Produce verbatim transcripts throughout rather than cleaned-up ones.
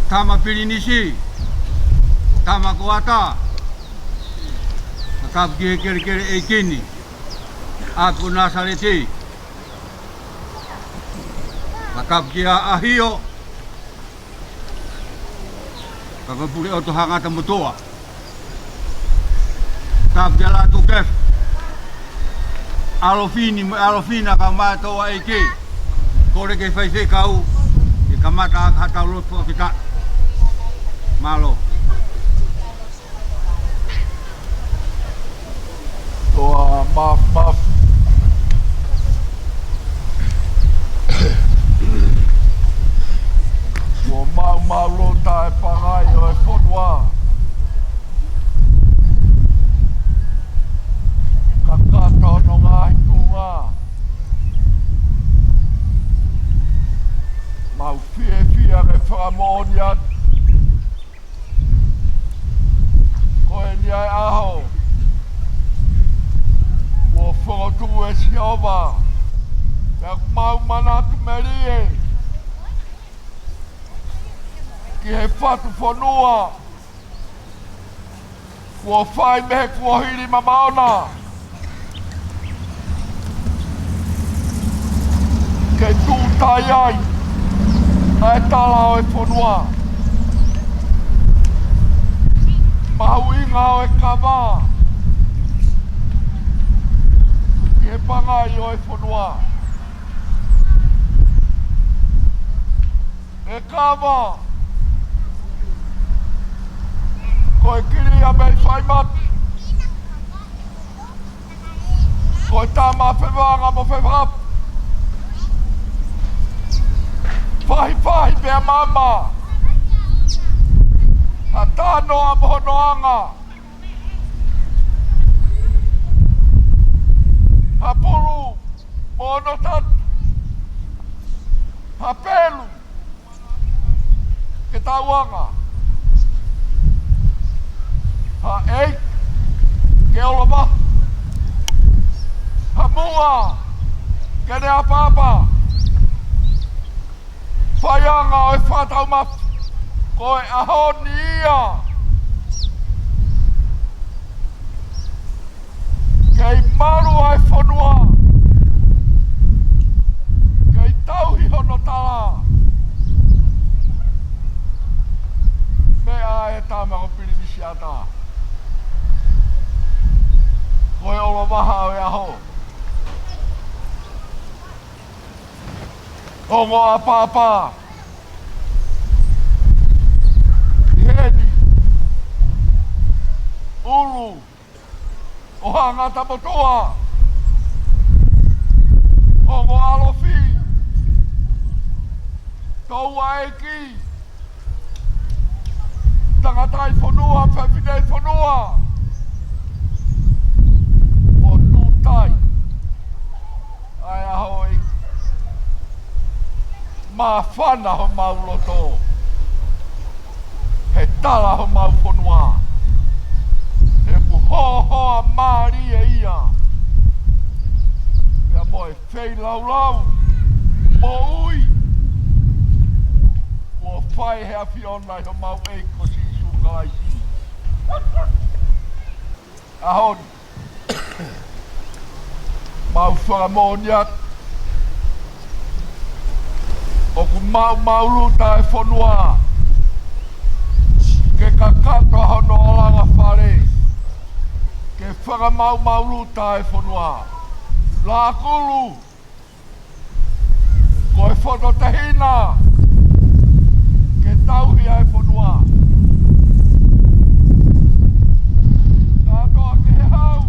Tama Pilinisi, tama ko Ata, ka kapu ki he kelekele ʻeiki ni, ʻapi ko Nasaleti, ka kapu ki ʻAhio, ka ko e pule ʻotu Hangata Motuʻa. Kapu ki Lātūkefu, ʻAlofini mo e ʻAlofina kae ʻumaʻā e toʻa ʻeiki. Kole ke fai fekau, ke kamata ʻaki haʻatau lotu fakafetaʻi. Mālō. Toa mafafa. Kuo maumau lota e pangai ʻo e fonua. Kakato hono ngaahi tuʻunga. Mau fiefia ke fakamoʻoni atu ko eni ʻa e ʻaho kuo fokotuʻu ʻe Sihova, pea ʻoku mau manatu melie ki he fatu fonua kuo fai mei he kuohili mamaʻo na, ke tūʻuta ai ʻa e tala ʻo e fonua, mahuʻinga ʻo e kava ki he pangai ʻo e fonua. ʻE kava, ko e kilia mei faimata, ko e tama fevanga mo fefapu, fahifahi pea maama, ha tanoa mo hono anga, ha pulu mo hono tata, ha pelu ke tauanga, ha ʻeiki ke olovaha, ha muʻa ke ne ʻapaʻapa. Faiʻanga ʻo e fakataumafa, ko e ʻaho ni ia. Kei malu ʻa e fonua, kei tauhi hono tala, meʻa ʻa e tama ko Pilinisi Ata. Ko e olovaha ʻo e ʻaho. Ongo ʻapaʻapa ʻi heni, ʻulu ʻo Hangata Motuʻa, ongo ʻalofi, toʻa ʻeiki, tangataʻi fonua, fefine fonua, ʻo tūʻuta ai ʻa e ʻaho ʻeiki. Māfana homau loto, he tala homau fonua, he ʻoku hoahoa mālie ia, pea mo e feilaulau moʻui kuo fai he ʻAfiona ʻi homau ʻEiki ko Sīsū Kalaisi. ʻAho ni, mau fakamoʻoni atu ʻoku maumau lota e fonua ke kakato hono ʻalanga fale, ke fakamaumau lota e fonua. Lakulu, ko e foto tehina ke tauhi ʻa e fonua. Kātoa ke hau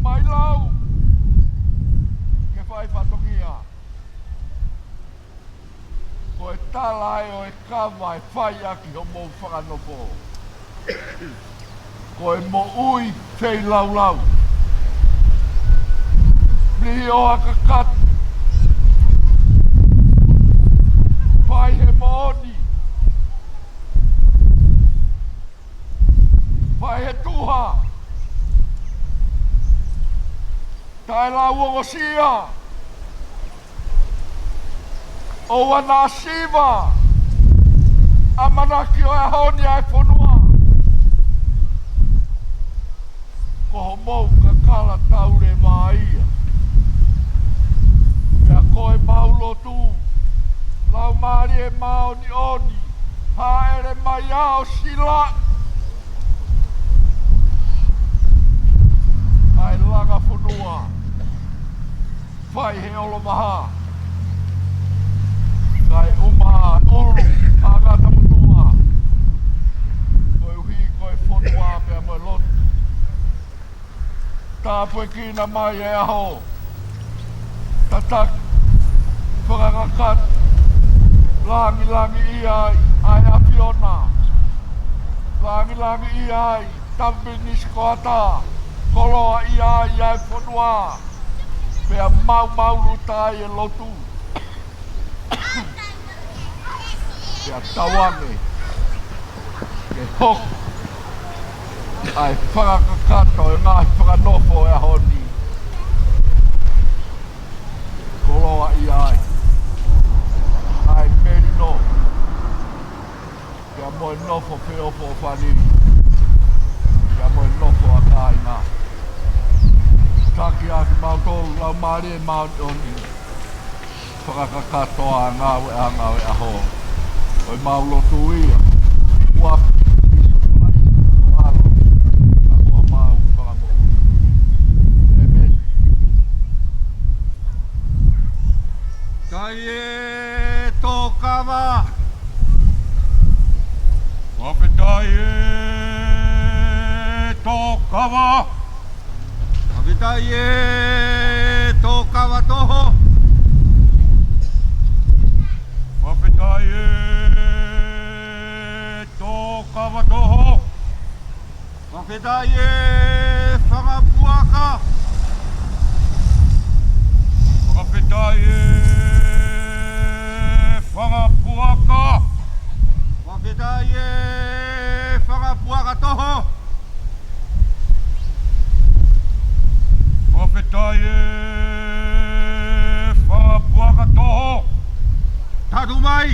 mai lau ke fai fatongia. Ko e tala ē ʻo e kava ʻe fai ʻaki homou fakanofo. Ko e moʻui feilaulau. Lihi ʻo e kakato. Fai he moʻoni. Fai he tuha. Taʻe lau ongosia. ʻOua naʻa siva. ʻamanaki ʻo e ʻaho ni ʻa e fonua. Ko homou kakala taulevā ia. Pea ko ʻemau lotu, Laumālie Māʻoniʻoni, hāʻele mai ʻo silaʻi ʻa e langa fonua. Fai he ʻolovaha. Kae ʻuma ʻulu ʻa ngata motuʻa. Koeʻuhi ko e fonua pea mo e lotu. Tāpuekina mai e ʻaho. Tataki. Fakakakato. Langilangiʻia ai ʻa e ʻAfiona. Langilangiʻia ai Tapu Pilinisi Koata, koloaʻia ai ʻa e fonua, pea maumau luta ai e lotu. Pea tauange ke hoko ʻa e fakakakato e ngaahi fakanofo ʻo e ʻaho ni. Koloaʻia ai ʻa e melino. Pea mo e nofo feʻofoʻofani. Pea mo e nofo ʻa kāinga. Taki ʻa kimautolu Laumālie Māʻoniʻoni. Fakakakato ʻa e ngāueʻanga ʻo e ʻaho. Ko ʻemau lotu ia. ʻUa Sīsū Kalaisi, ko e ʻAlo, ka ko homau Fakamoʻui. ʻĒmeni. Fakafetaʻi e tō kava. Fakafetaʻi e tō kava. Fakafetaʻi e tō kava toho. Fakafetaʻi e tō kava toho. Fakafetaʻi e fanga puaka. Fakafetaʻi e fanga puaka. Fakafetaʻi e fanga puaka toho. Fakafetaʻi e fanga puaka toho. Tatu mai.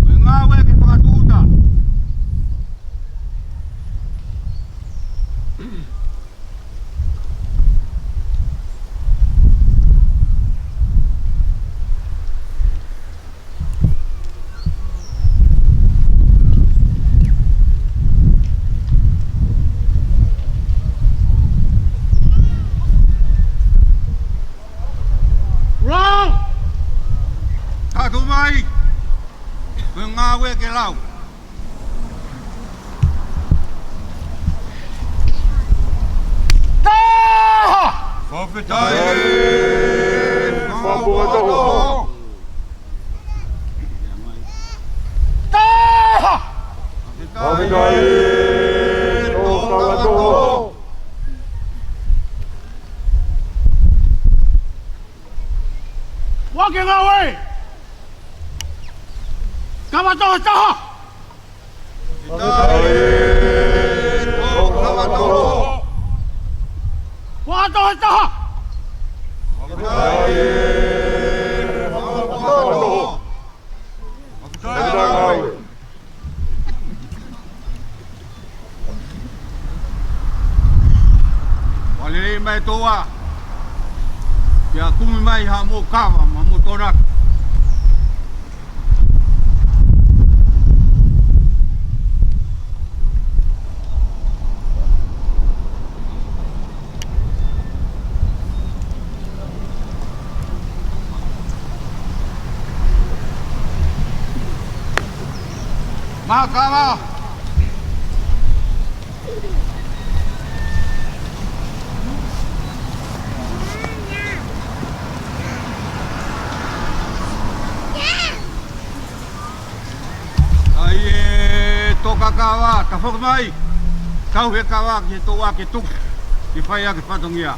Ko e ngāue ke fakatūʻuta. Lau! Tatu mai. Ko e ngāue ke lau. Taha! Fakafetaʻi. Fakafetaʻi. Taha! Fakafetaʻi. Fakafetaʻi. Fakangāue. Kava toho taha. Fakafetaʻi. Kava toho. Kava toho taha. Fakafetaʻi. Kava toho. Fakafetaʻi. Ua lelei mai toa. Pea kumi mai ha mo kava, ma mo tonaki. Makava. ʻAi e tō kakava, tafoki mai. Kau he kava ki he toa ke tuku. Ke fai ʻaki fatongia.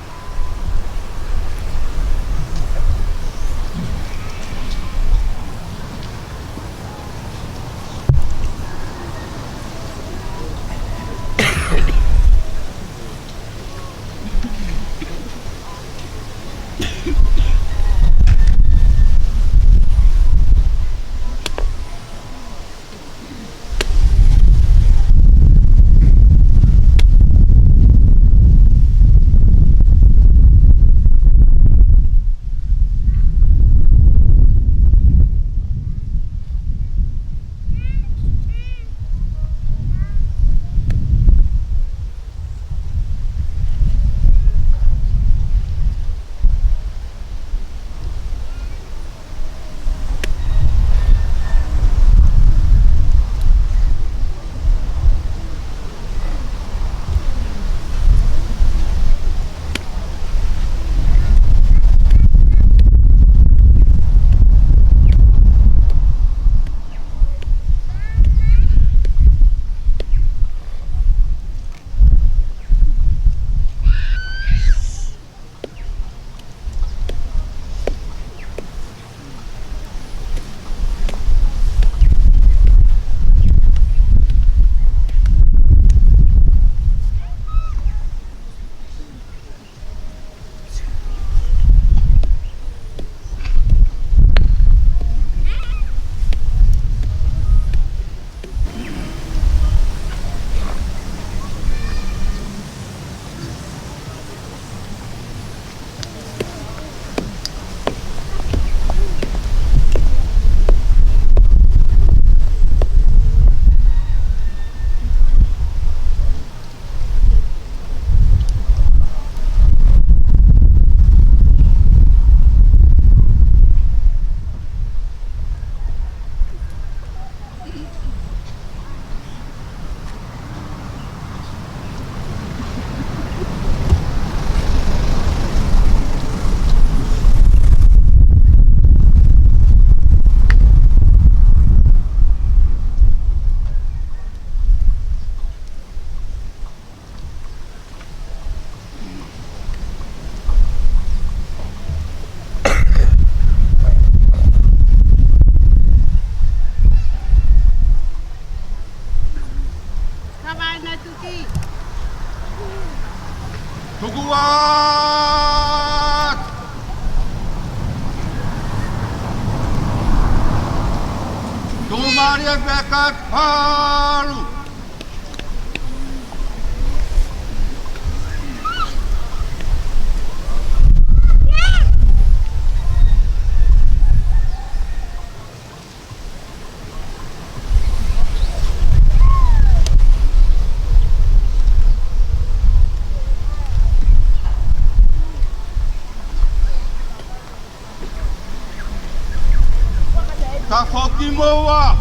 Ari e peka palu. Ka foki moua.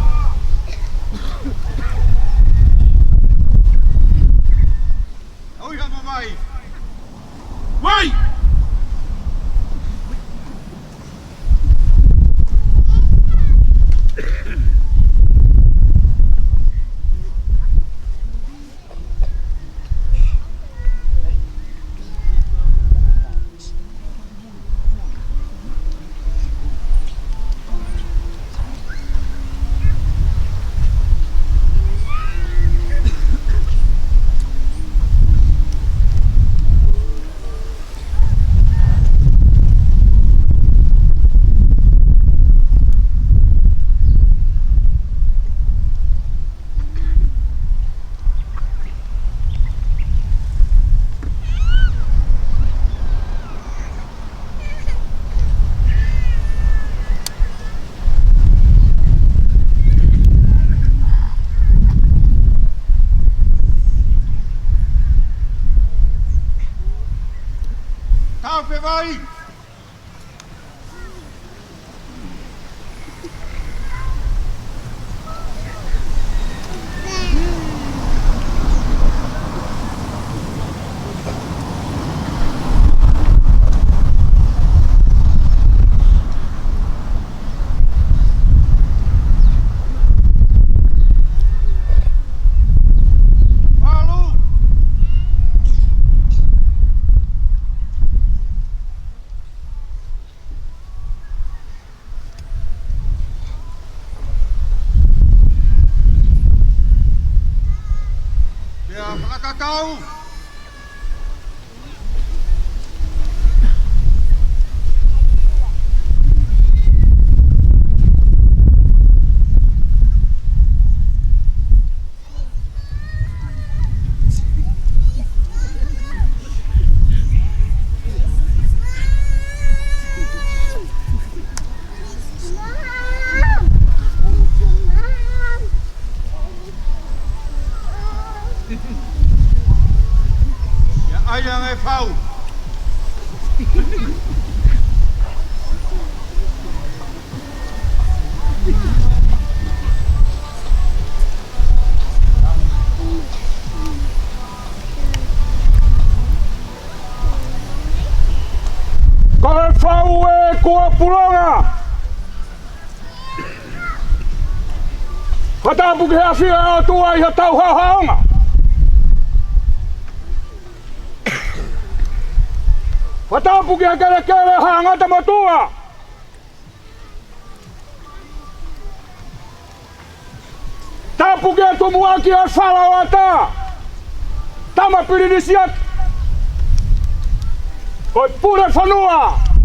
Ui, hama mai. Vai! Tau pe vai. Pea fakakakau. ʻIo, ʻai ange fau. Ko e fau ē kuo pulonga. Fakatapu ki he ʻafio ʻa e ʻOtua ʻi hotau haohaonga. Fakatapu ki he kelekele ʻo Haʻa Ngata Motuʻa. Tapu ki he tumuʻaki ʻo e fala ʻo ʻAta, Tama Pilinisiate, ko e pule fonua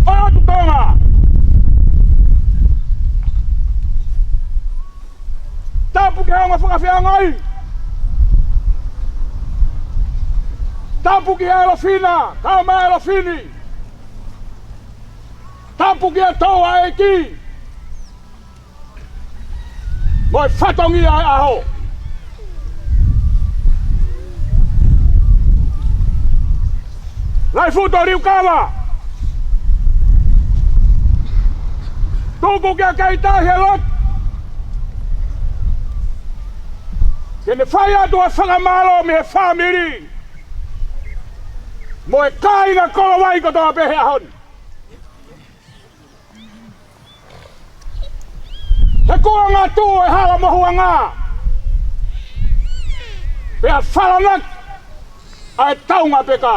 ʻo e ʻOtu Tonga. Tapu ki he ongo fakafeangai. Tapu ki he ʻElefina, Tama ʻElefini. Tapu ki he Touʻa ʻEiki mo e fatongia ʻo e ʻaho. Laifuto Liukava, tuku ke kei tahi e lotu, ke ne fai atu ʻa e fakamālō mei he fāmili mo e kāinga Kolovai kotoa pē he ʻaho ni. He kuo ngatu e hala mohuʻanga, pea falanaki ʻa e taunga peka,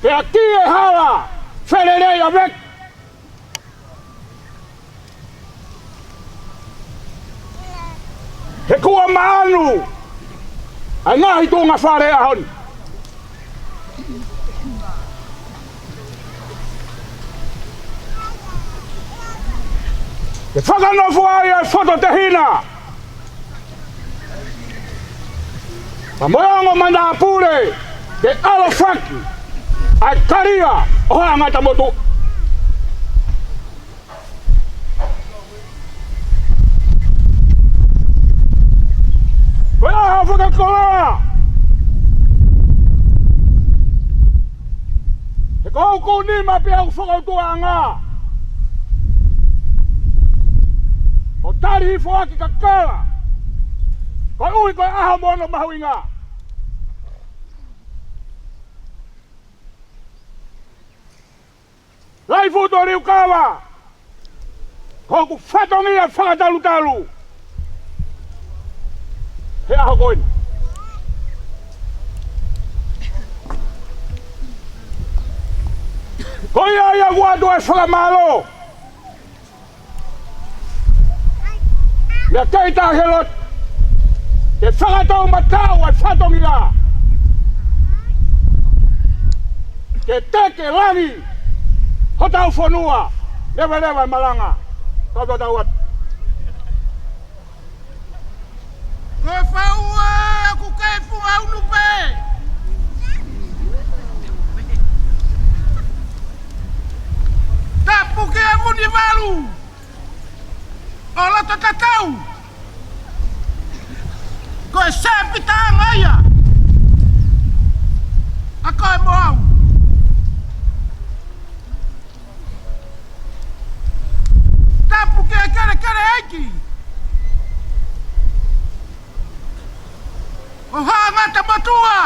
pea ki e hala felelei ʻa Veki. He kuo maʻanu ʻa e ngaahi tuʻunga fale ʻaho ni. Ke fakanofo ai ʻa e foto tehina. Ka mo e ongo manapule ke ʻalofaki ʻa e kalia ʻo Haʻa Ngata Motuʻa. Ko e ʻaho fakakoloa. He ko hoku nima pē ʻoku fokoutuaʻanga. ʻO tali hifo ʻaki ka kala. Koeʻuhi ko e ʻaho mo hono mahuʻinga. Laifuto Liukava, ko hoku fatongia fakatalutalu he ʻaho ko eni. Ko ia ia ʻoku ʻoatu ʻa e fakamālō meia Keita Helotu, ke fakatoumataʻu ʻa e fatongia ke teke langi hotau fonua. Leveleva e malanga. Tau tau atu. Ko e faʻua ʻoku kei funga unu pē. Tapu ki he Vunivalu ʻo loto tatau. Ko e sepitaʻanga ia ʻa koe mo au. Tapu ki he kelekele ʻeiki ʻo Haʻa Ngata Motuʻa.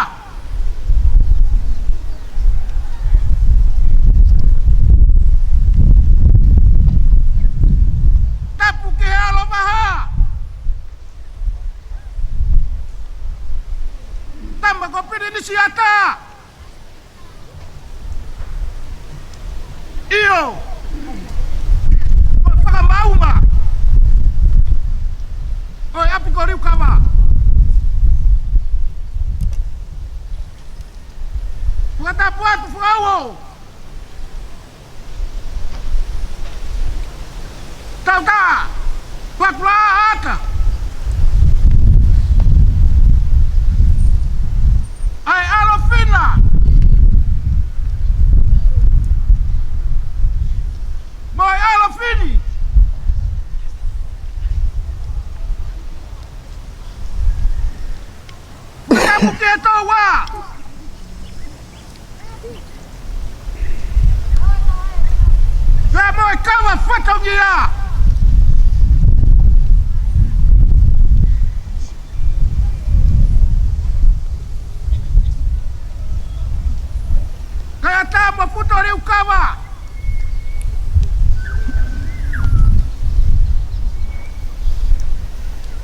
Tapu ki he ʻAlo Vaha. Tama ko Pilinisi Ata. ʻIo. Ko e fakamaauʻanga ʻo e ʻapi ko Liukava. Fakatapu atu fakauo. Tauta, Fakulaata, ʻa e ʻAlofina mo e ʻAlofini. Tapu ki he Toua. Pea mo e kava fatongia. Kae ʻatā mo Futo Liukava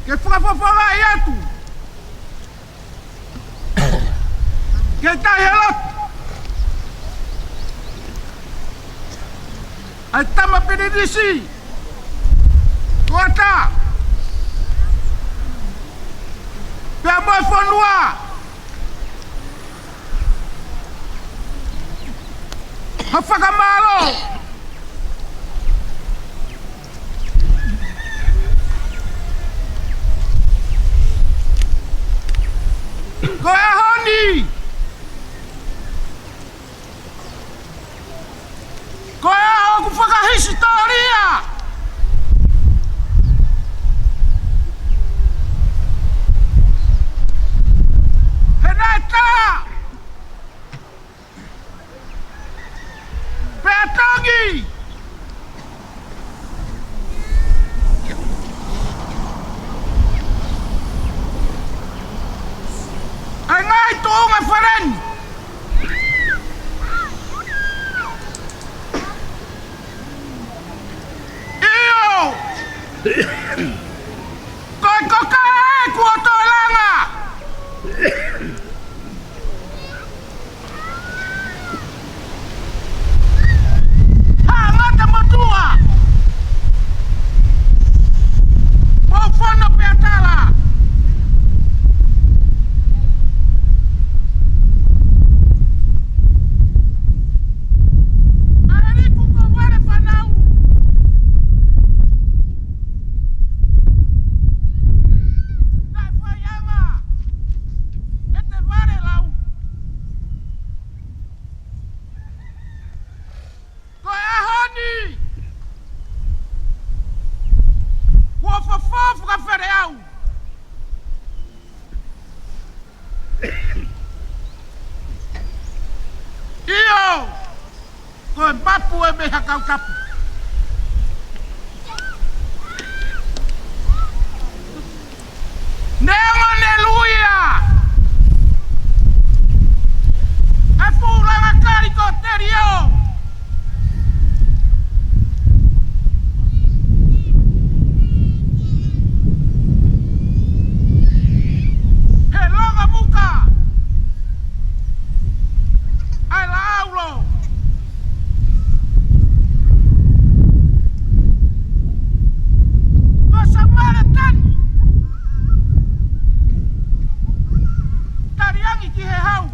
ke fakafofongaʻi atu Keita Helotu, ʻa e tama Pilinisi ko Ata, pea mo e fonua, ha fakamālō. Ko e ʻaho ni, ko e ʻaho ʻoku fakahisitōlia. He naʻe tā pea tongi ʻa e ngaahi tuʻunga fale ni. ʻIo. Ko e koka ē kuo toe langa. Haʻa Ngata Motuʻa, Poufono pea Tala. ʻAliku ko Vale Fanau. Fakafele au. ʻIo, ko e mapu ē mei Hakautapu. Neongo ne luia e fuʻu langa kali ko Telio. He longomuka ʻa e Laʻaulu. Ko Samaletani, taliangi ki he hau.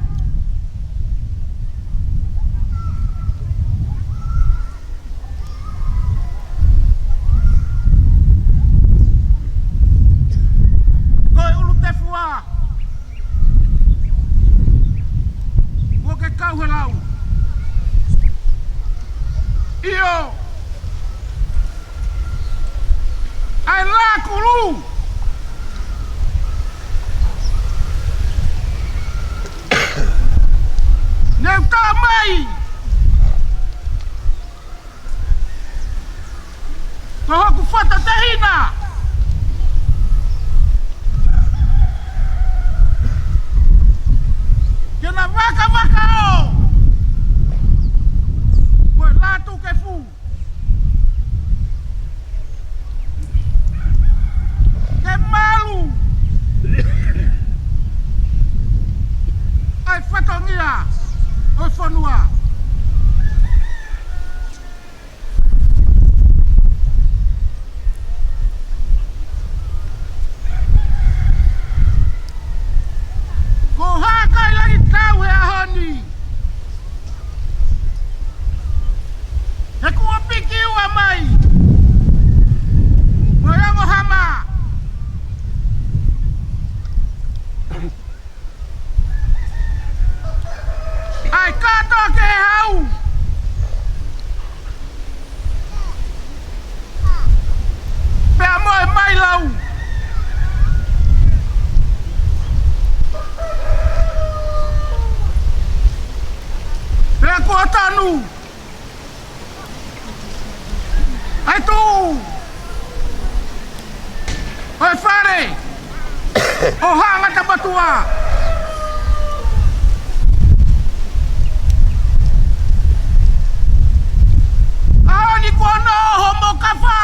Ko e ʻulu tefua, kuo ke kau he lau. ʻIo, ʻa e lakulu. Ne u tō mai ko hoku fato tehina ke na vakavaka ʻo ko e latu ke fu ke malu ʻa e fatongia ʻo e fonua. Ko Hakailangitau he ʻaho ni. He kuo piki ua mai mo e ongo hama ʻa e kātoa ke hau. Pea mo e mailau. Pea kuo tanu ʻa e tuʻu ʻo e fale ʻo Haʻa Ngata Motuʻa. ʻAho ni kuo noho mo kafa.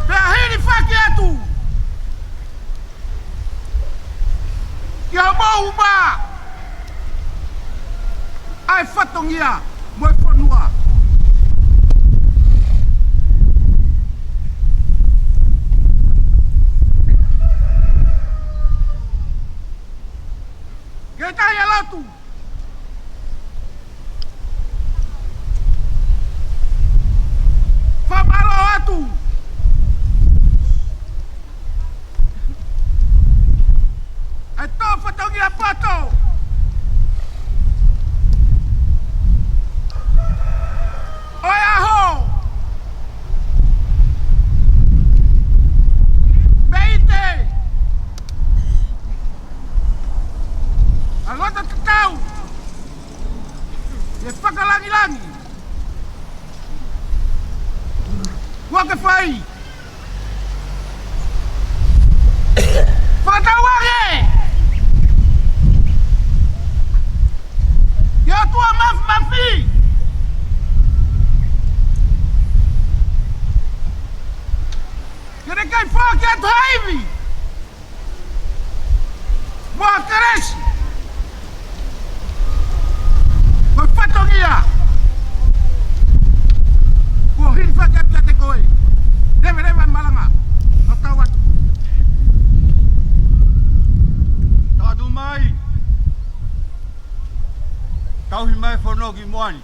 Pea hilifaki atu ki homou uma ʻa e fatongia mo e fonua. Ke tahi ʻa e lotu. Fakamālō atu ʻa e tō fatongia poto ʻo e ʻaho. Mei te ʻa loto tatau ʻi he fakalangilangi kuo ke fai. Fakatauange ki he ʻOtua Māfimafi ke ne kei foaki atu ha ivi mo ha kelesi mo e fatongia kuo hilifaki atu kiate koe. Leveleva e malanga. Tau atu. Tau atu mai. Tauhi mai fono ki muʻa ni.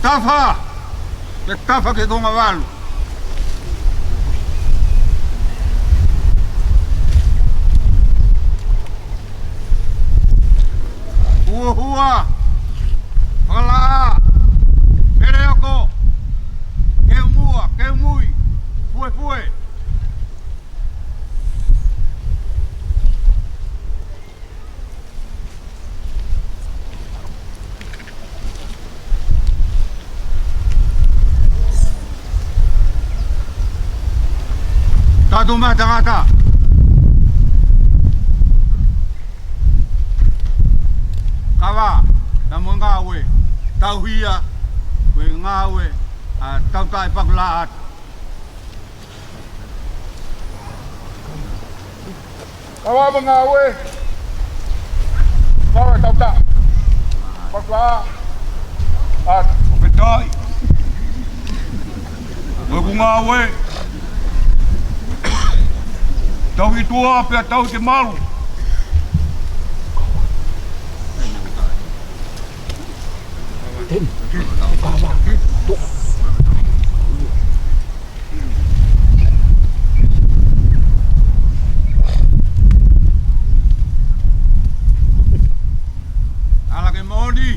Tafa, ke tafa ki he konga valu. Huahua, Fakalaʻā, Peleoko, Keumua, Keumui, Fuefue. Tatu mai tangata. Kava, tau mo e ngāue. Tauhi ia, ko e ngāue ʻa Tautaʻepaku Laʻata. Kava mo e ngāue. Kava Tautaʻepaku Laʻata. ʻOku fetai. Ko ʻeku ngāue. Tauhi tuʻa pea tauhi ke malu. ʻAla ke moʻoni.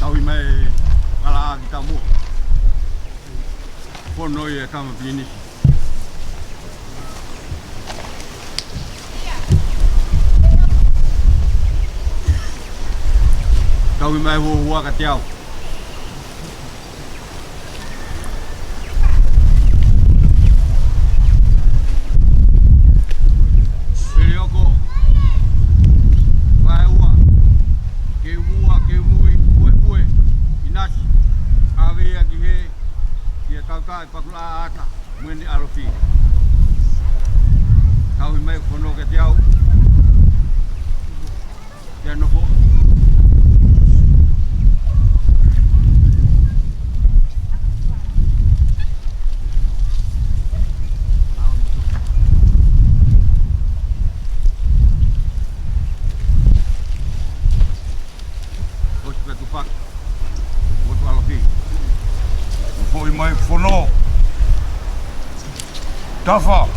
Tauhi mai ʻa Kalaʻā ki Taumuʻa. Fono ia tama pilinisi. Tauhi mai Huahua kiate au. Peleoko, Vaeua, Keumua, Keumui, Fuefue, ʻInasi, ʻave ia ki he, ki he Tautaʻepaku Laʻata, mo ʻene ʻalofi. Tauhi mai fono kiate au. Ia nofo. Osi pē tupaki. Motu ʻalofi. Foʻi mai fono. Tafa.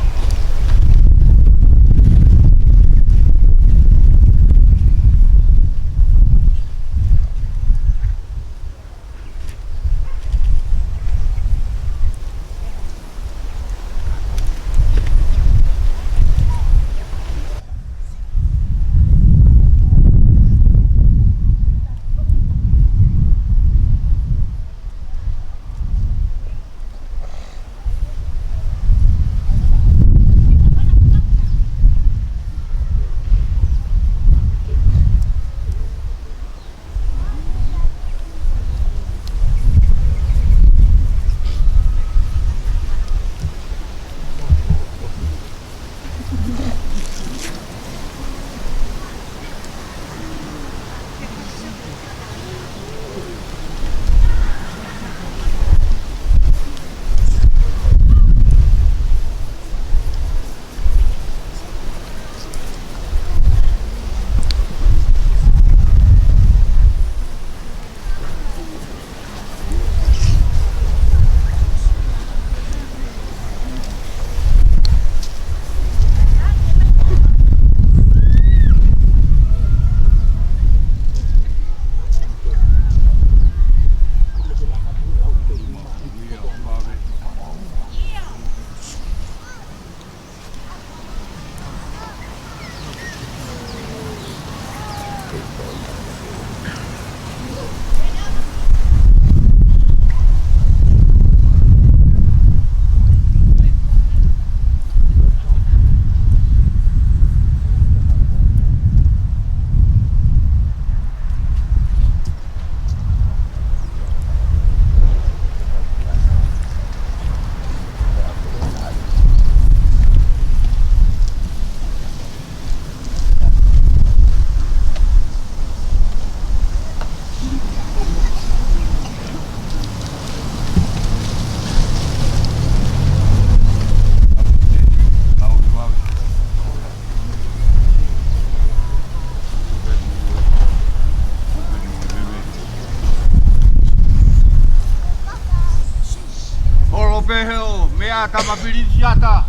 Pehē ʻo meʻa Tama Pilini Siata.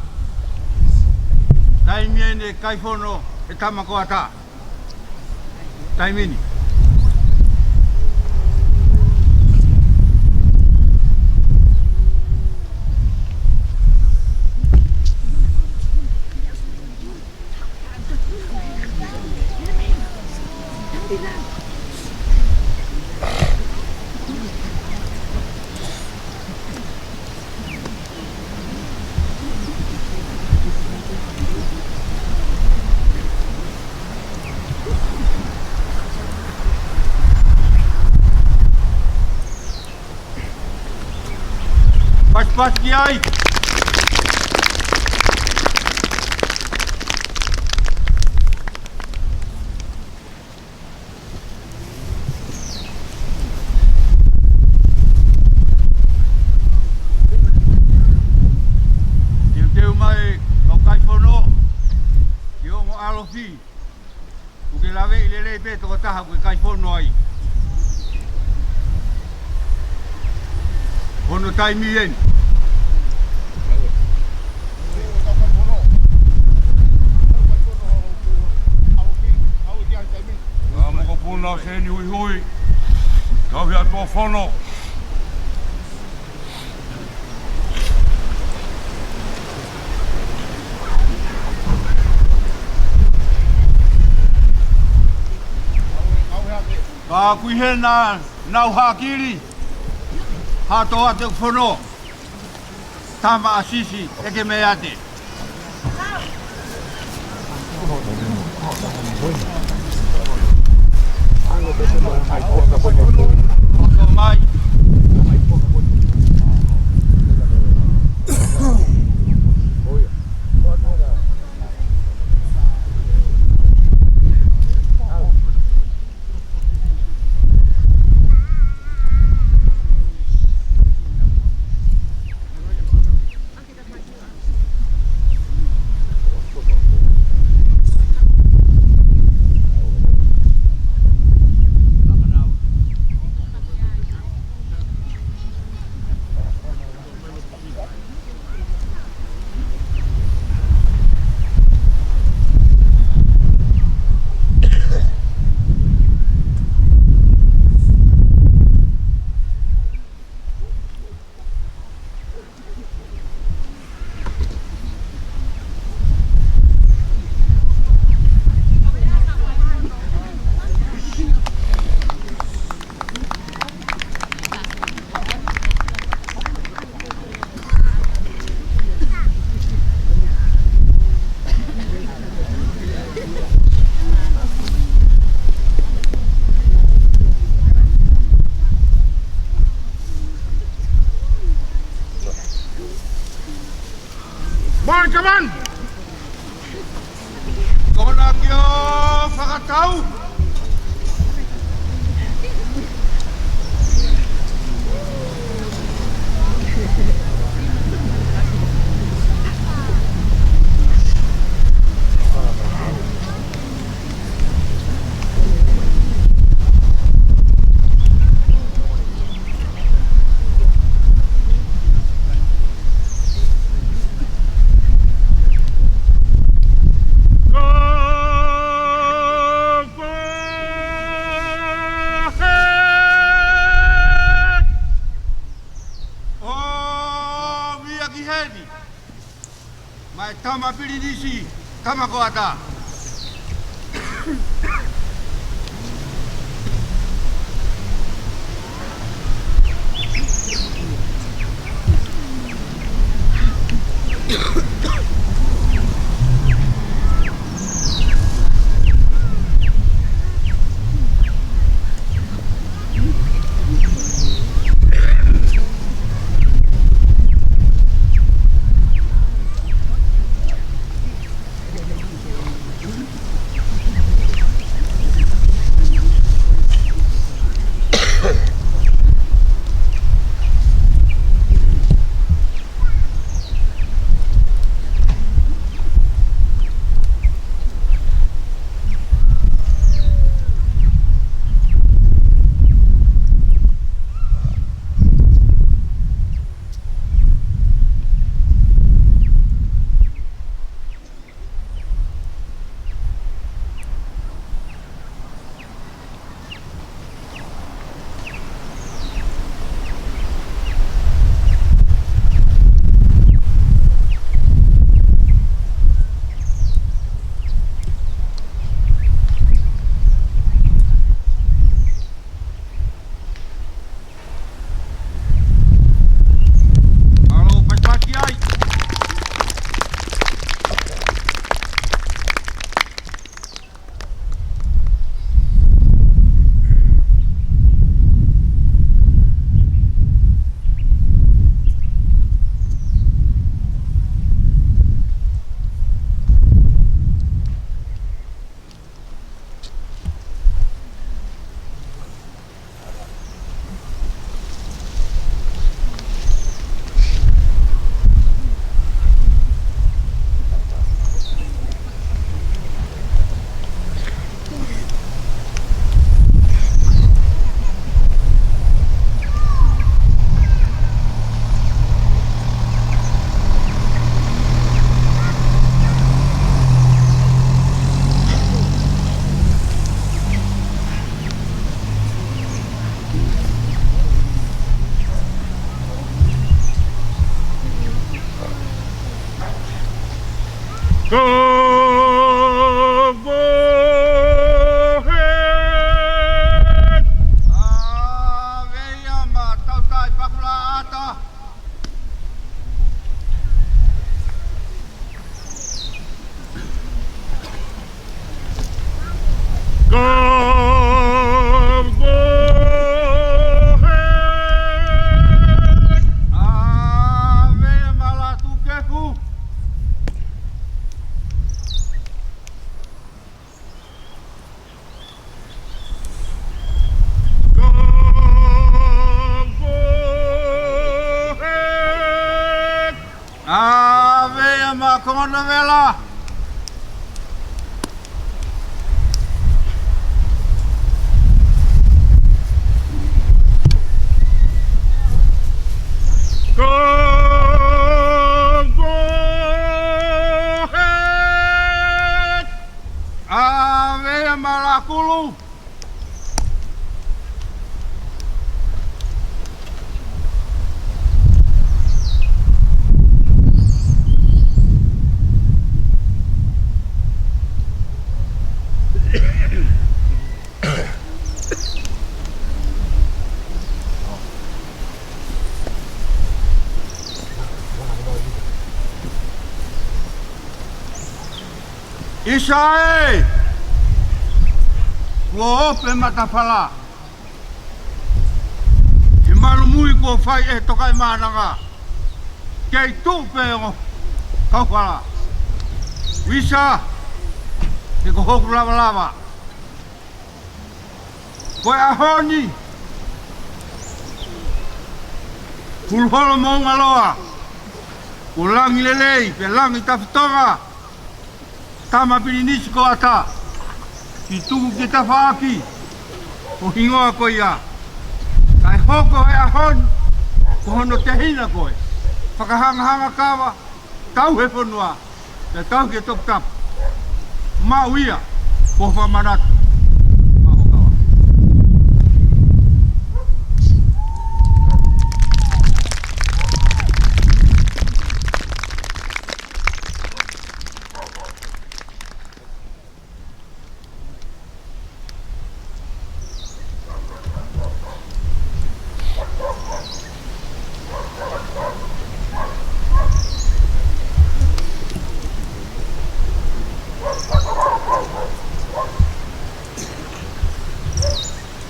Taimi eni Kaifono ʻe Tama ko Ata. Taimi ni. Pasipasi ki ai. Teuteu mai kau Kaifono ki ongo ʻalofi. ʻOku ke laveʻi lelei pē tokotaha ʻoku ke Kaifono ai. Hono taimi eni. Ka mokopuna ʻo Seni Huihui, tauhi atu ʻo Fono. Ka kui hena nau hakili, hato ate fono. Tama ʻa Sisi, ʻEke Meate. Morning, come on! Kona kio fakatau. ʻO via ki heni. Mai Tama Pilinisi, Tama ko Ata. Konga na vela. Go, go ahead. ʻAve ia Malakulu. ʻIsa ē, kuo ope matafala. ʻI he malu mui kuo fai ʻe he Tokaimaʻananga. Kei tuʻu pē ʻo kau hala. ʻIsa, he ko hoku lavalava. Ko e ʻaho ni, Puluholo Moʻungaloa, ko Langilelei, pe Langitafitonga, tama pilinisi ko ʻAta, ke tuku ki tafaʻaki, ko e hingoa ko ia. Kae hoko e ʻaho ni, ko hono tehina ko e fakahangahanga kava, tauhi e fonua, pea tauhi e toputapu. Maʻu ia, ko e fakamanatu. Maʻu kava.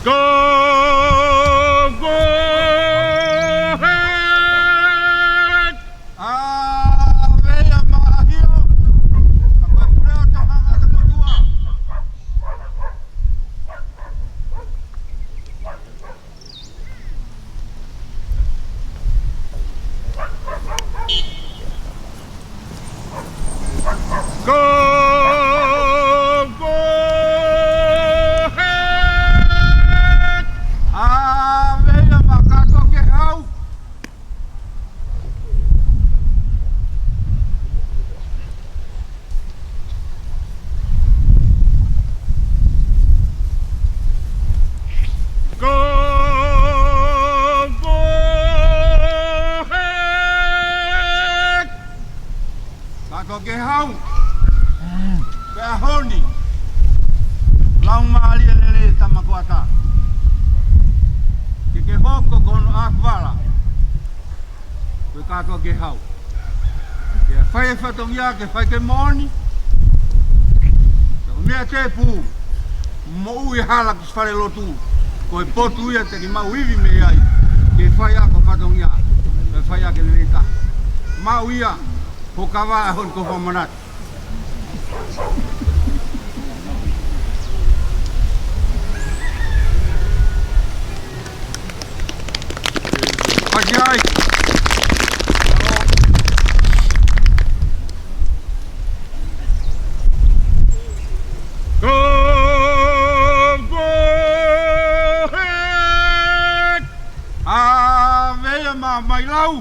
Go, go ahead. ʻAve ia Maʻahio. Ka ko e pule ʻo Tohanga te motua. Go, go ahead. ʻAve ia Maʻakātoa Kehau. Go, go ahead. Kātoa Kehau. Pea ʻaho ni, Laumālie Lelei Tama ko ʻAta, ke ke hoko ko hono ʻaku vala. Ko e kātoa Kehau. Ke fai e fatongia, ke fai ke moʻoni. Ko e meʻa tēpū, moʻui hala ki fale lotu. Ko e potu ia te ke maʻu ivi mei ai. Ke fai ʻaki e fatongia. Ke fai ʻaki e lelei taha. Maʻu ia, hoʻo kava ʻaho ni ko e fakamanatu. Paki ai. Go, go ahead. ʻAve ia Maʻamailau.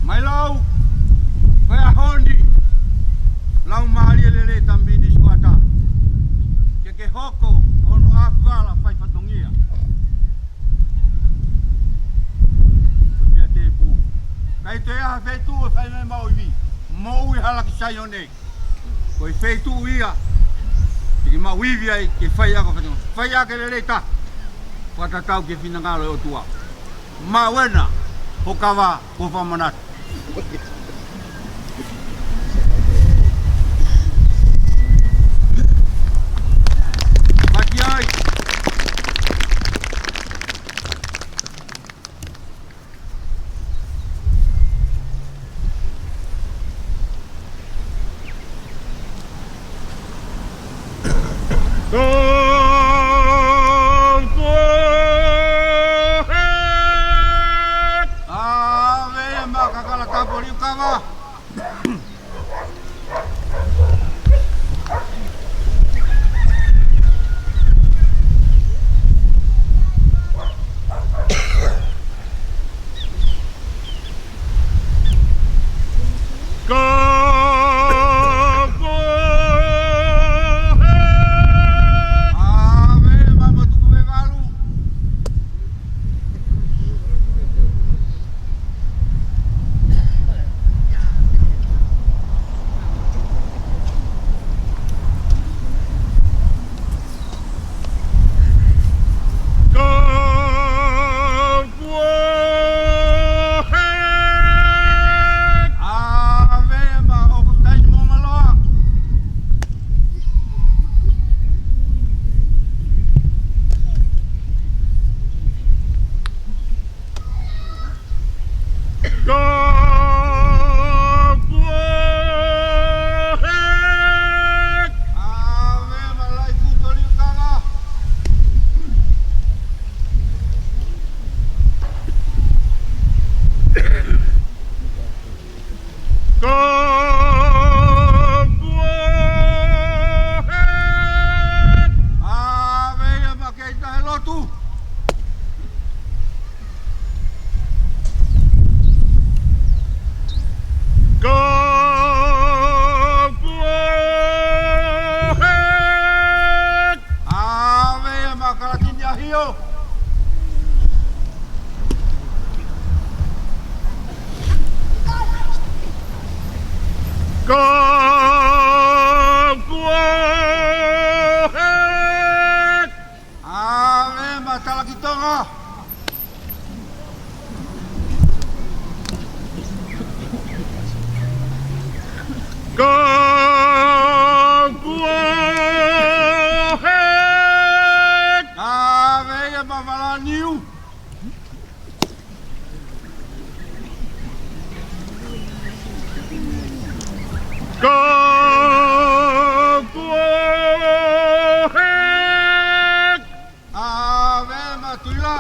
Mailau, ko e ʻaho ni, Laumālie Lelei Tama Pilinisi ko ʻAta, ke ke hoko ko hono ʻaku vala fai fatongia. Ko e meʻa tēpū. ʻIkai toe ʻi ai ha feituʻu ʻe fai mai maʻu ivi. Moʻui hala ki Saione. Ko e feituʻu ia te ke maʻu ivi ai, ke fai ʻaki e fatongia. Fai ʻaki e lelei taha. Fakatatau ki he finangalo ʻo e ʻOtua. Maʻu ena hoʻo kava, ko e fakamanatu. Paki ai. Kalatini ʻAhio. Ko Kuo Hek. ʻAve maʻa Talakitonga. Ko Kuo Hek. ʻAve ia maʻa Valaniu. Ko Kuo Hek. ʻAve maʻa Tuila.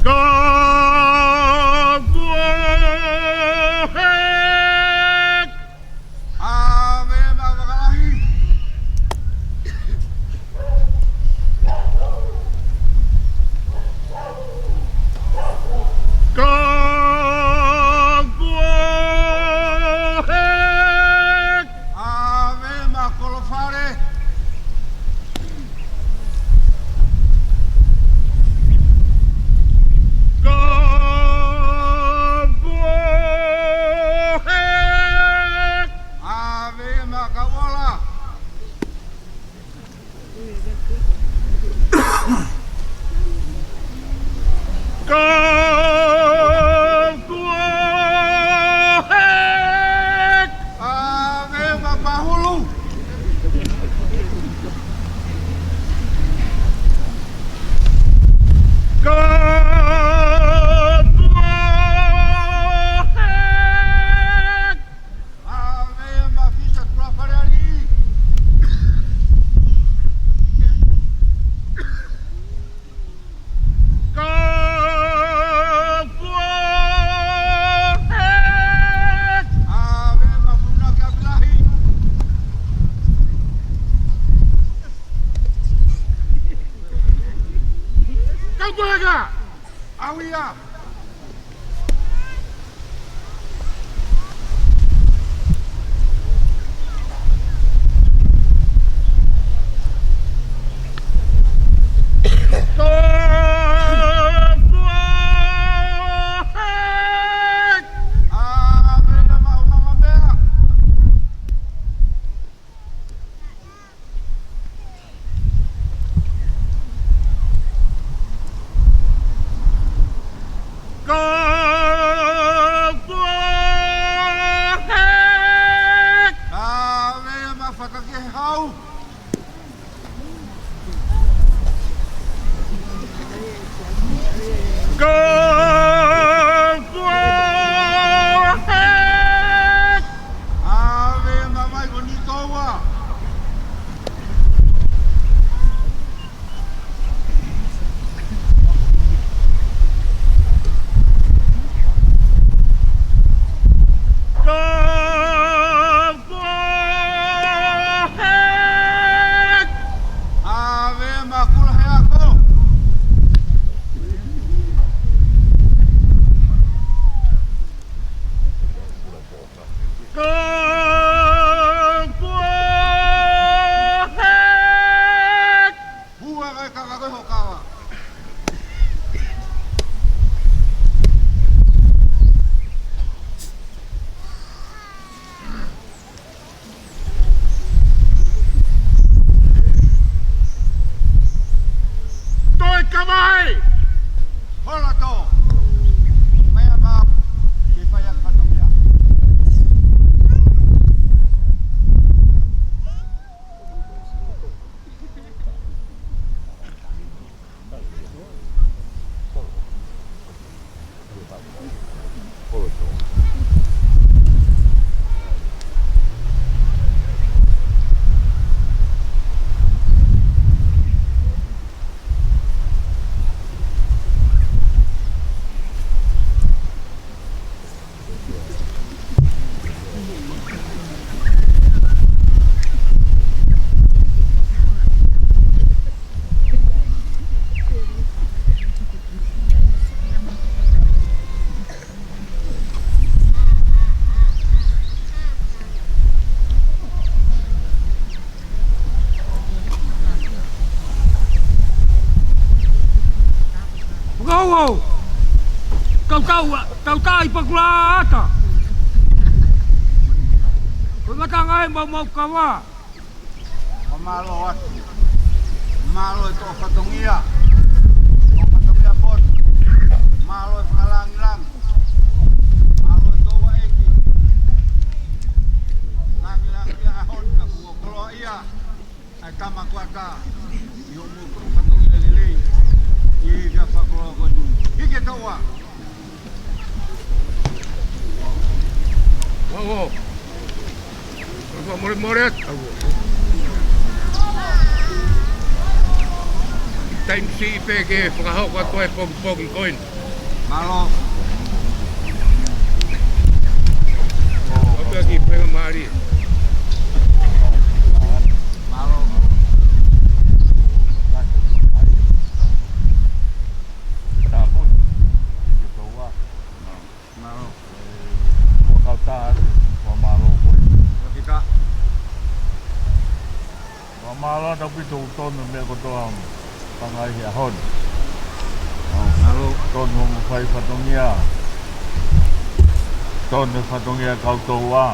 Ko Kuo Hek. ʻAve maʻa Vakalahi. Ko Kuo Hek. Au, tau tai pakula ata. Ko e ngata ngai mau mau kava. Ko mālō atu. Mālō e toʻo fatongia. Toʻo fatongia potu. Mālō e fakalangilangi. Mālō e toʻo ʻeiki. Langilangi ia ʻa e ʻaho ni ka kuo koloa ia. ʻA e tama kuata. ʻI hoʻomou toʻo fatongia lelei. ʻI he fakakoloa ko eni. Hiki e toʻa. Wao. Wao, mole, mole atu. Taimi siʻi pē ke fakahoko atu e pongipongi ko eni. Mālō. Wao, pea ki penga mālie. Mālō. Tāpuni. Hiki e toʻa. Mālō. Ko e kautaha atu, ko e mālō ko ē. Ko kita. Ko e mālō ʻaupito ʻoku tonu e meʻa kotoa ʻoku hanga ʻi he ʻaho ni. Mālō. Tonu hoʻomo fai fatongia. Tonu e fatongia kau toua.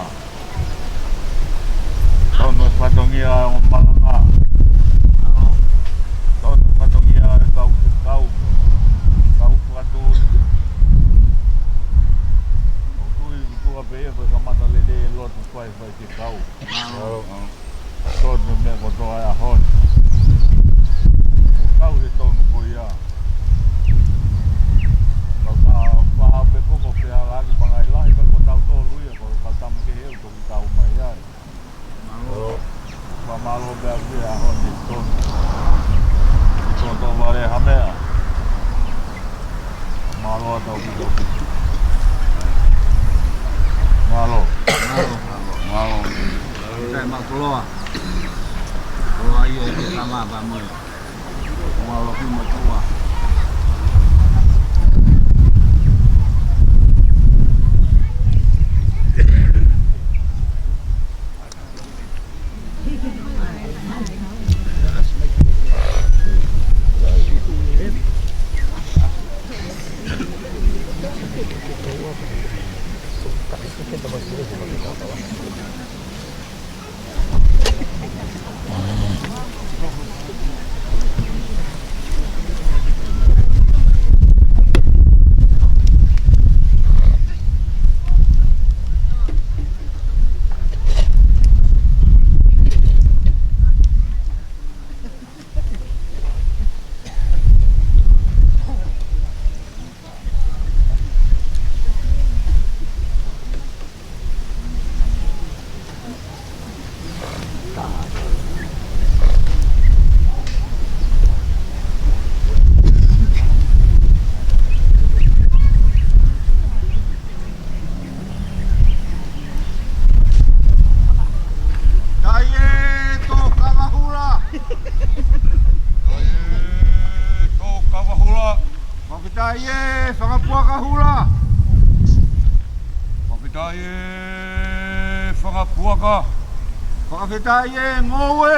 Tonu e fatongia ʻo e malanga. Tonu e fatongia e kau, kau, kau fakatū. ʻOku tui ʻoku tuʻu pē ia ko e kamata lelei e lotu fai fai ke kau. Tonu e meʻa kotoa e ʻaho ni. Kau he tonu ko ia. Kau tā pā pe koko pe ala ki pangai lahi pe ko tautolu ia ko kau tama kehe ʻoku toki tau mai ai. Mālō. Fakamālō pea ki he ʻaho ni tonu. Tonu vale ha meʻa. Mālō ʻaupito. Mālō. Mālō. Mālō. Mālō. Sai makoloa. Koloa ia ʻi he tama pā moe. Mālō ki motua. Tai e tō kava hula. Tai e tō kava hula. Fakafetaʻi e fanga puaka hula. Fakafetaʻi e fanga puaka. Fakafetaʻi e ngoue.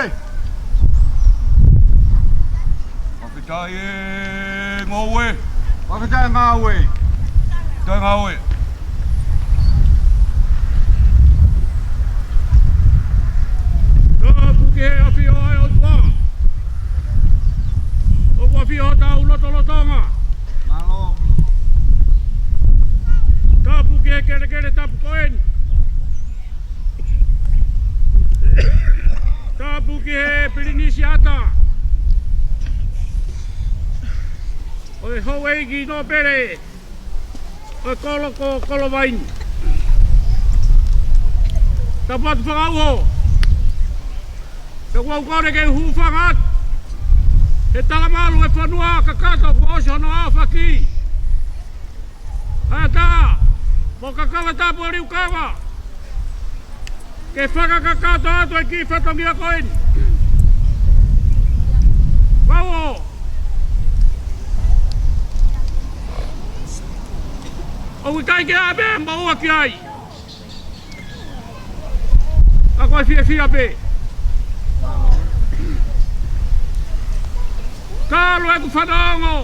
Fakafetaʻi e ngoue. Fakafetaʻi e ngoue. Fakafetaʻi e ngoue. Tapu ki he ʻafio ʻa e ʻOtua. ʻOku ʻafio ʻi hotau lotolotonga. Mālō. Tapu ki he kelekele tapu ko eni. Tapu ki he pilinisi ʻata ʻo e houʻeiki nōpele ʻo e kolo ko Kolovaini. Tapu atu fakauho. Pea ʻoku ou kole ke u hūfanga atu he talamalu e fonua kakato kuo ʻosi hono aofaki. Haʻata mo Kakava Tapu ʻo Liukava ke fakakakato atu e kiʻi fatongia ko eni. Vau ʻo ʻoku ʻikai ke ʻi ai ha meʻa maʻua ki ai. Ka ko e fiefia pē. Kalu ʻeku fanongo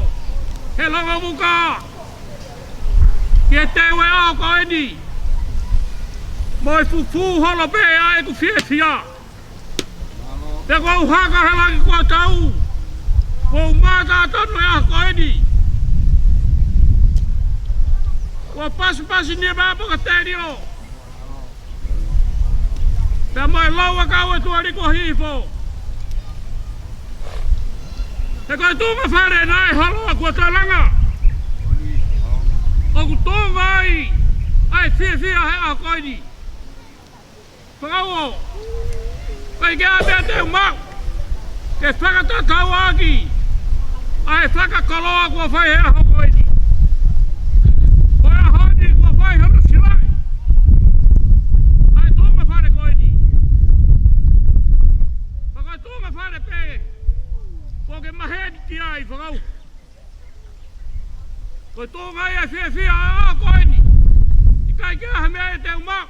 he longomuka. ki he teu ʻo e ʻaho ko eni, mo e fufū holo pē ʻa ʻeku fiefia. Pea kuo u haka he langi kuo tau, kuo u mātā tonu he ʻaho ko eni. Kuo pasipasi ni e mā paka telio. Pea mo e lau ʻa e kau ʻa e tuʻa liko hifo. He ko e tuʻunga fale naʻe holo ʻa kuo talanga. ʻOku tuʻunga ai ʻa e fiefia he ʻaho ko eni. Fakaʻuo, ʻikai ke ʻi ai ha meʻa te u maʻu ke fakatatauʻaki ʻa e fakakoloa kuo fai he ʻaho ko eni. Ko e ʻaho ni kuo fai hono silaʻi ʻa e tuʻunga fale ko eni. Fakaʻuo, tuʻunga fale pē kuo ke maheni ki ai, fakaʻuo. Ko e tuʻunga ia ʻa e fiefia ʻo e ʻaho ko eni. ʻIkai ke ʻi ai ha meʻa ia te u maʻu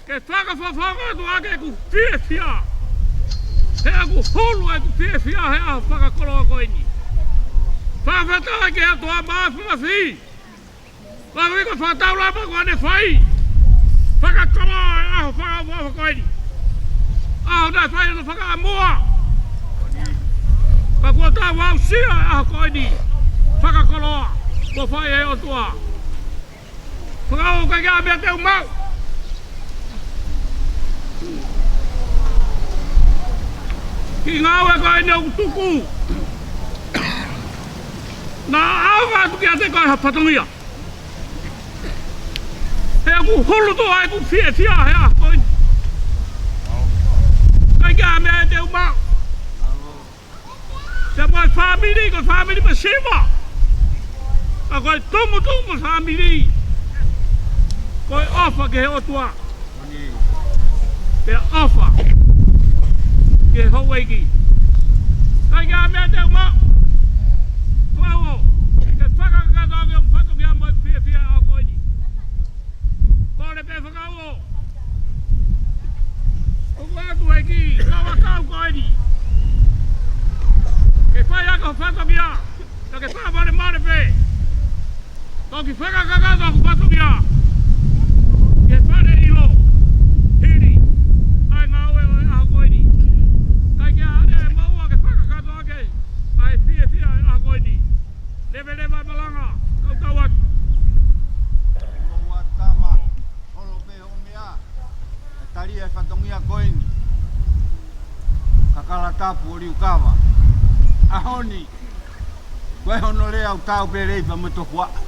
ke fakafofonga atu ʻaki ʻeku fiefia. He ʻoku hulu ʻeku fiefia he ʻaho fakakoloa ko eni. Fakafetaʻi ki he ʻOtua Māfimafi. Ko e ʻuhinga fakataulapa kuo ne fai. Fakakoloa e ʻaho fakaʻofoʻofa ko eni. ʻAho naʻe fai hono fakaʻamua. Ka kuo tau aʻusia e ʻaho ko eni. Fakakoloa kuo fai ʻe he ʻOtua. Fakaʻuo, ʻikai ke ʻi ai ha meʻa te u maʻu. Kiʻi ngāue ko eni ʻoku tuku. Naʻa ʻaonga atu kiate koe ha fatongia. He ʻoku hulu atu ʻa ʻeku fiefia he ʻaho ko eni. ʻIkai ke ʻi ai ha meʻa te u maʻu. Pea mo e fāmili, ko e fāmili masiva. Ka ko e tumutumu fāmili, ko e ʻofa ki he ʻOtua. Pea ʻofa ki he houʻeiki. ʻIkai ke ʻi ai ha meʻa te u maʻu. Fakaʻuo, ke fakakakato ʻaki ʻeku fatongia mo e fiefia he ʻaho ko eni. Kole pē fakaʻuo. ʻOku ʻoatu ʻEiki, kau ʻa kau ko eni. Ke fai ʻaki ho fatongia, ka ke fakamolemole pē. Toki fakakakato hoku fatongia. Ke fale ʻilo. Hili ʻa e ngāue ʻo e ʻaho ko eni. ʻIkai ke ʻi ai ha meʻa ʻe maʻu ke fakakakato ʻaki ʻa e fiefia ʻo e ʻaho ko eni. Leveleva e malanga, kau kau atu. Kau atu tama, holo pē hoʻo meʻa, ʻe tali e fatongia ko eni. Kakala tapu ʻo Liukava. ʻAho ni, ko e hono lea ʻoku tau pele i pa mo tokuaʻa.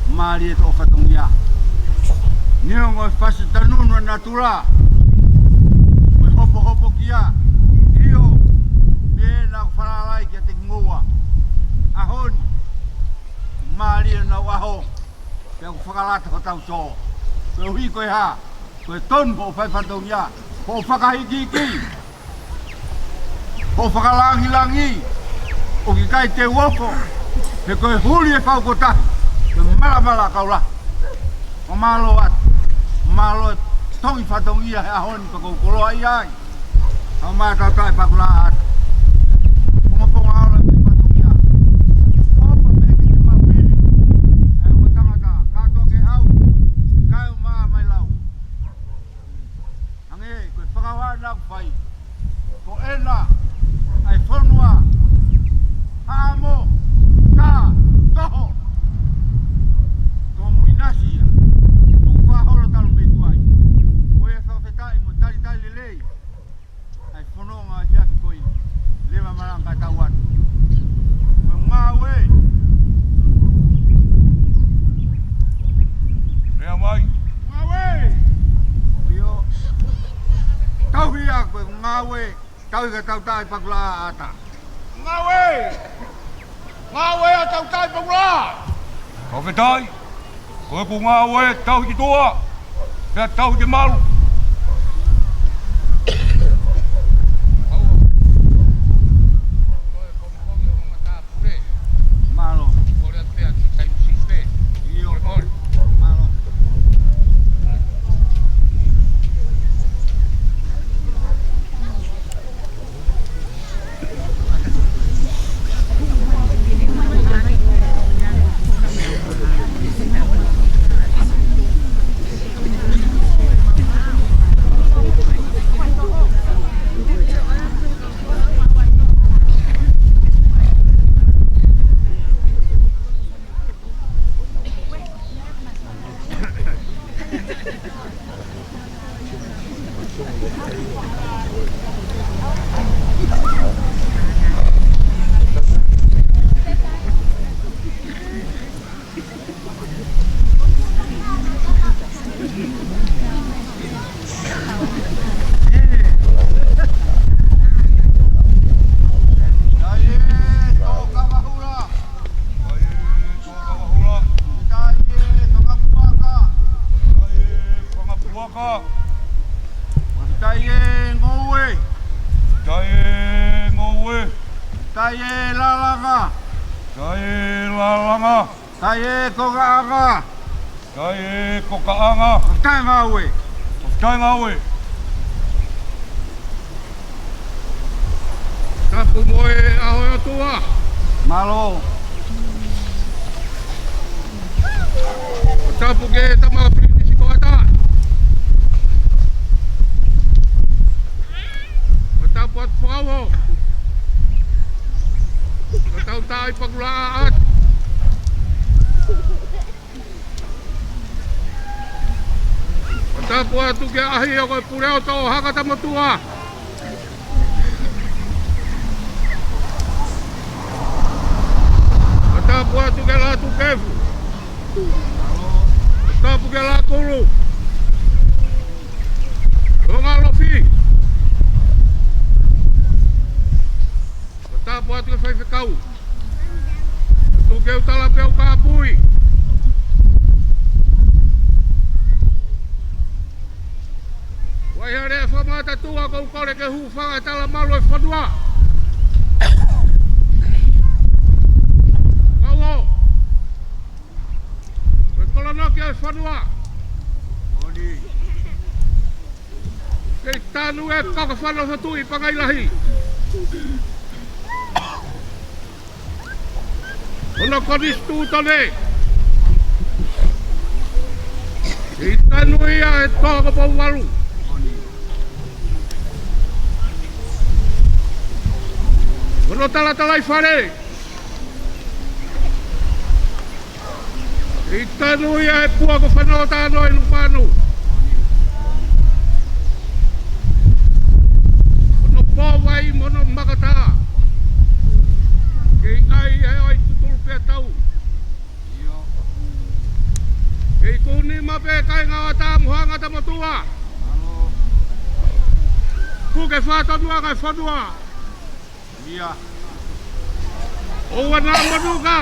Mālie toʻo fatongia. Neongo e fasi tanunu ʻa natula. Ko e hopohopo kia. ʻIo, pea naʻa ku falalai kiate kimoua. ʻAho ni, mālie ʻenau ʻaho. Pea ʻoku fakalata hotau sō. Koeʻuhi ko e hā? Ko e tonu hoʻo fai fatongia. Hoʻo fakahikihiki. Hoʻo fakalangilangi. ʻOku ʻikai te u oko. He ko e huli e fau kotahi. Ko e malamala kaula. ʻO mālō atu. Mālō e tongi fatongia he ʻaho ni pea ʻoku ou koloaʻia ai. Kau mātautaʻi Pakulaʻaʻata. Pongoponga ola ki fatongia. ʻOfa pē ke ke maʻu hili. ʻA e ongo tangata, kātoa ke hau. Kae ʻumaʻā mai lau. Hangē ko e fakahā naʻa ku fai. Ko ena, ʻa e fonua. Haʻamo, tā, toho. Ko mui nasi ia. Tuku fakaholo talu mei tuai. Ko ia fakafetaʻi mo talitali lelei. ʻA e fononga ʻa e efiafi ko eni. Leva malanga tau atu. Ko e ngāue. Lea mai. Ngāue. ʻIo. Tauhi ʻa ko e ngāue. Tauhi ka tau tai pakula ata. Ngāue. Ngāue ʻa tau tai pakula. Fakafetaʻi. Ko ʻeku ngāue tauhi ki tuʻa, pea tauhi ki malu. Mālō. ʻIo. Mālō. Fakafetaʻi e ngoue. Fakafetaʻi e ngoue. Fakafetaʻi e lalanga. Fakafetaʻi e lalanga. Fakafetaʻi e kongaʻanga. Fakafetaʻi e kongaʻanga. Fakafetaʻi e ngoue. Fakafetaʻi e ngoue. Tapu mo e ʻaho ʻo e ʻOtua. Mālō. Tapu ki he tama Pilinisi Koata. Tapu atu Fakauho. Tapu atu Pakulaʻa atu. Tapu atu ki he ʻaho ko e Puleʻoto ʻo Hakatamotuʻa. Tapu atu ki he Lātūkefu. Tapu ki he Lākulu. Longalofi. Tapu atu ki he faifekau. Tuku ke u tala pē ʻo kapui. Vai hale e fakamatatua, ʻoku ou kole ke hūfanga he talamalu ʻo e fonua. Kau ō. Ko e kolonoki ʻo e fonua. Kei tanu e kaka fano fatu ʻi Pangai Lahi. Hono konisitūtone. Kei tanu ia ʻe Toa ko Pouvalu. Hono talatalaifale. Kei tanu ia ʻe Pua ko Fanoʻotano ʻi Lupanu. Hono pōvai mo hono makatā. Kei ʻai ʻe ʻOi Tutulu pea tau. Kei kuni ma pē kai ngawata mo hanga tamotua. Puke fatonua kai fonua. Ia. ʻOua naʻa manuka.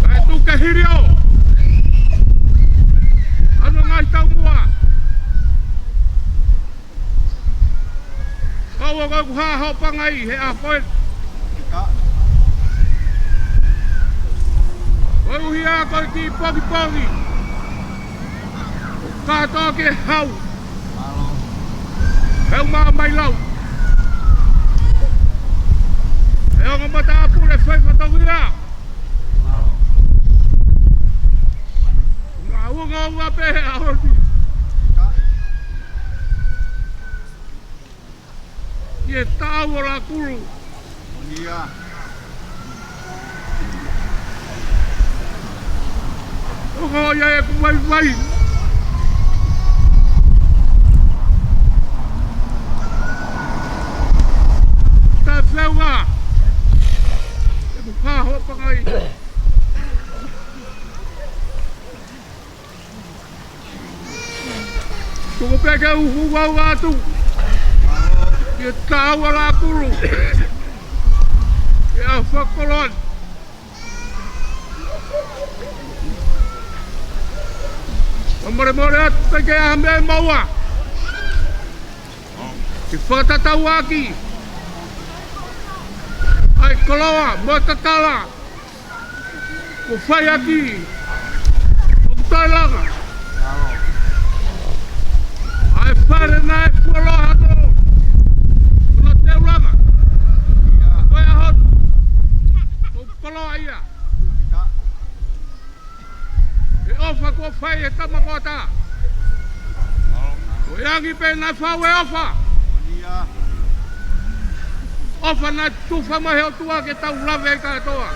Kae tuku ke hilio. Ano ngai taumua. Kau ō ko ʻeku hā hopangai he ʻaho ko eni. Koeʻuhi ko e kiʻi pongipongi. Kātoa ke hau. Heu mā mai lau. He ongo matāpule fai fatongia. Ngā uongoua pē he ʻaho ni. ʻI he taʻau ʻo Lākulu. Ia. ʻOku ʻi ai ʻeku vaivai. Taʻefeʻunga. ʻEku hā hopangai. Tuku pē ke u hū au atu. ʻI he taʻau ʻa Lākulu. ʻI he ʻaho fakakoloa ni. Fakamolemole atu pē ke ʻi ai ha meʻa ʻe maua. Ke fakatatau ʻaki ʻa e koloa mo e kakala. Ko fai ʻaki ʻoku toe langa. ʻA e fale naʻe fuoloa hano. Ko na teu langa. Ko e ʻaho ni. Ko koloa ia. He ʻofa kuo fai he tama ko ata. Ko e angi pē naʻe fau e ʻofa. ʻOfa naʻe tufa mai he ʻOtua ke tau lave ai kātoa.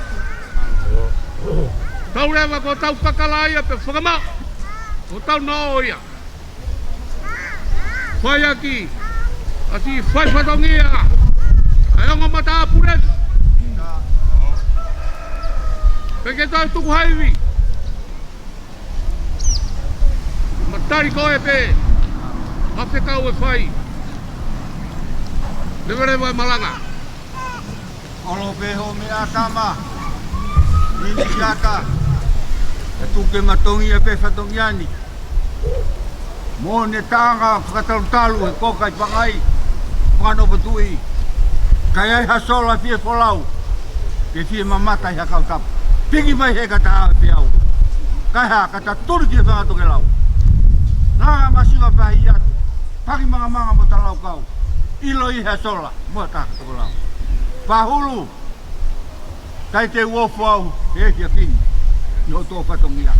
Tau leva ko tau kakala ia pē fakamaʻu. Ko tau noʻo ia. Fai ʻaki ʻa e fai fatongia ʻa e ongo matāpule. Pea ke tau tuku ha ivi. Matali ko e pē. Faifekau e fai. Leveleva e malanga. ʻOlo pē hoʻo meʻa tama. Nini siaka. ʻE tuku ke matongia pē fatongia ni. Moʻoni e taʻanga fakatalutalu he koka ʻi Pangai, fakanofo tuʻi. Ka ʻi ai ha sola fie folau, ke fie mamata ʻi ha kau tapu. Piki mai he ka taha ʻe peau. Ka ʻi ha ka ta tuli ki he fanga tokelau. Langa masiva pea hiki atu, paki mangamanga mo talaukau. ʻIlo ʻi ha sola mo ha taha tokelau. Pahulu, ʻikai te u ofo au he efiafi ni ʻi hoʻo toʻo fatongia.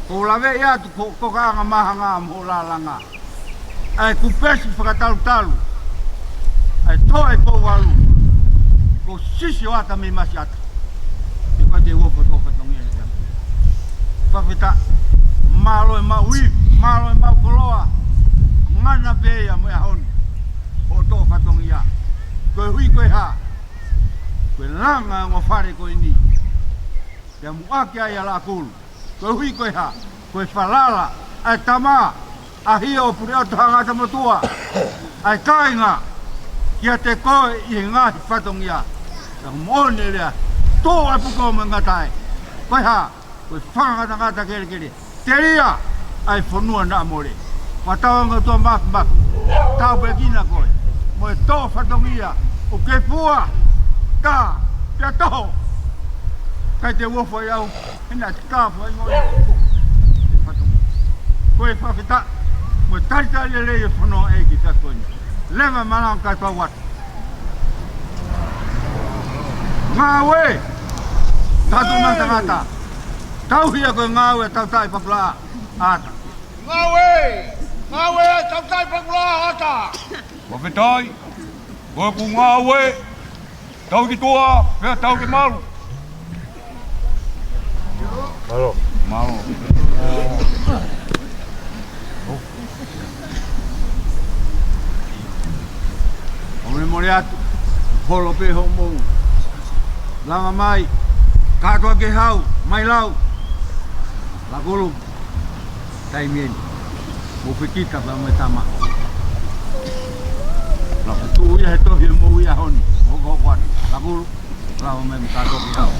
Ko u laveʻi atu ko, ko ka anga mahanga mo hoʻo lalanga. ʻA e kupesi fakatalutalu, ʻa e toa ʻi Pouvalu, ko Sisi ʻo Ata mei Masiʻata. ʻIkai te u ofo toʻo fatongia he efiafi ni. Fakafetaʻi, mālō e maʻu ivi, mālō e maʻu koloa, ngana pē ia mo e ʻaho ni hoʻo toʻo fatongia. Koeʻuhi ko e hā? Ko e langa e ongo fale ko eni. Pea muʻaki ai ʻa Lakulu. Koeʻuhi ko e hā? Ko e falala ʻa e tama, ʻa Hio Puleʻoto Hangata Motuʻa, ʻa e kāinga, kiate koe ʻi he ngaahi fatongia. Ka moʻoni e lea, tō ʻa e puka mo e ngatae. Ko e hā? Ko e fakangatangata kelekele. Telia ʻa e fonua naʻa mole. Fakatauange ʻOtua Māfimafi, tāpuekina koe mo e toʻo fatongia ʻoku ke fua, ka pea toho. ʻIkai te u ofo ai au, he naʻe tā fai mo e fatongia. Ko e fakafetaʻi mo e talitali lelei e fonua ʻEiki ʻi he efiafi ni. Leva malanga kae pau atu. Ngāue! Tatu matangata. Tauhi ʻa e ngāue ʻa Tautaʻi Pakulaʻa ʻAta. Ngāue! Ngāue ʻa Tautaʻi Pakulaʻa ʻAta. Fakafetaʻi. Ko ʻeku ngāue, tau ki tuʻa, pea tau ki malu. Mālō. Mālō. Molemole atu, holo pē hoʻomou langa mai, kātoa ke hau, mai lau. Lakulu, taimi eni, mou fekita pea mo e tama. Laku tuʻu ia he tohi ʻe mou ia honi, hokohoko atu. Lakulu, lava mai mo kātoa ke hau.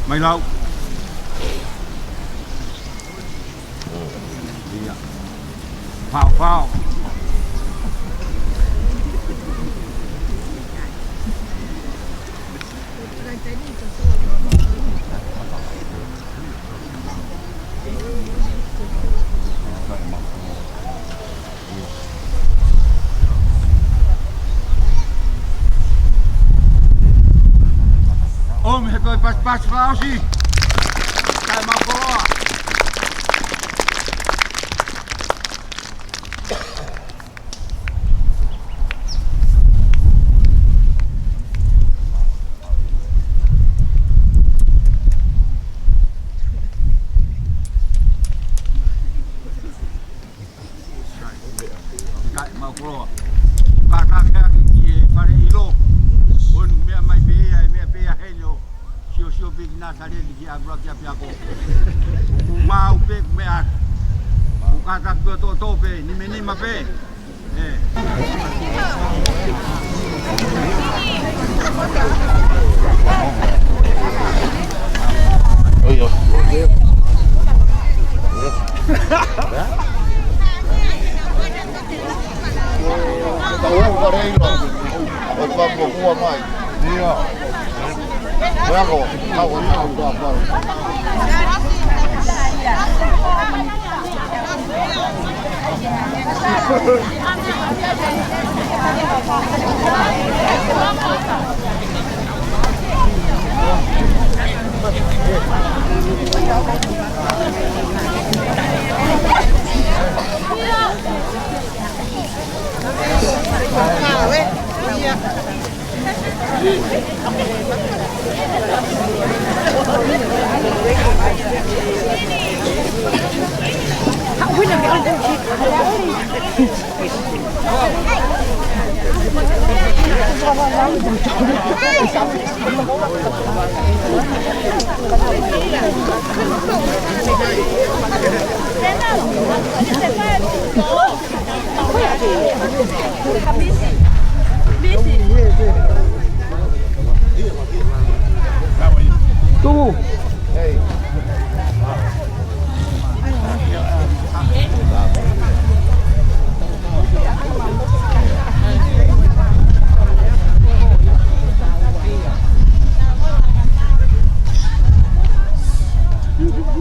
Mai lau. Ia. Fau, fau. ʻOmi he ko e pasipasi fakaʻosi. Kae mau koloa. Kae mau koloa. Kātaki hake ki he fale ʻilo. Ko eni meʻa mai pē ia, e meʻa pē ia heni ʻo siosio pē ki Nāsaleti ki ʻAkulaki ʻApiako. Mau pē meʻa. Kātaki pē toʻotoʻo pē, nimanima pē. Tuku. Ko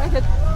e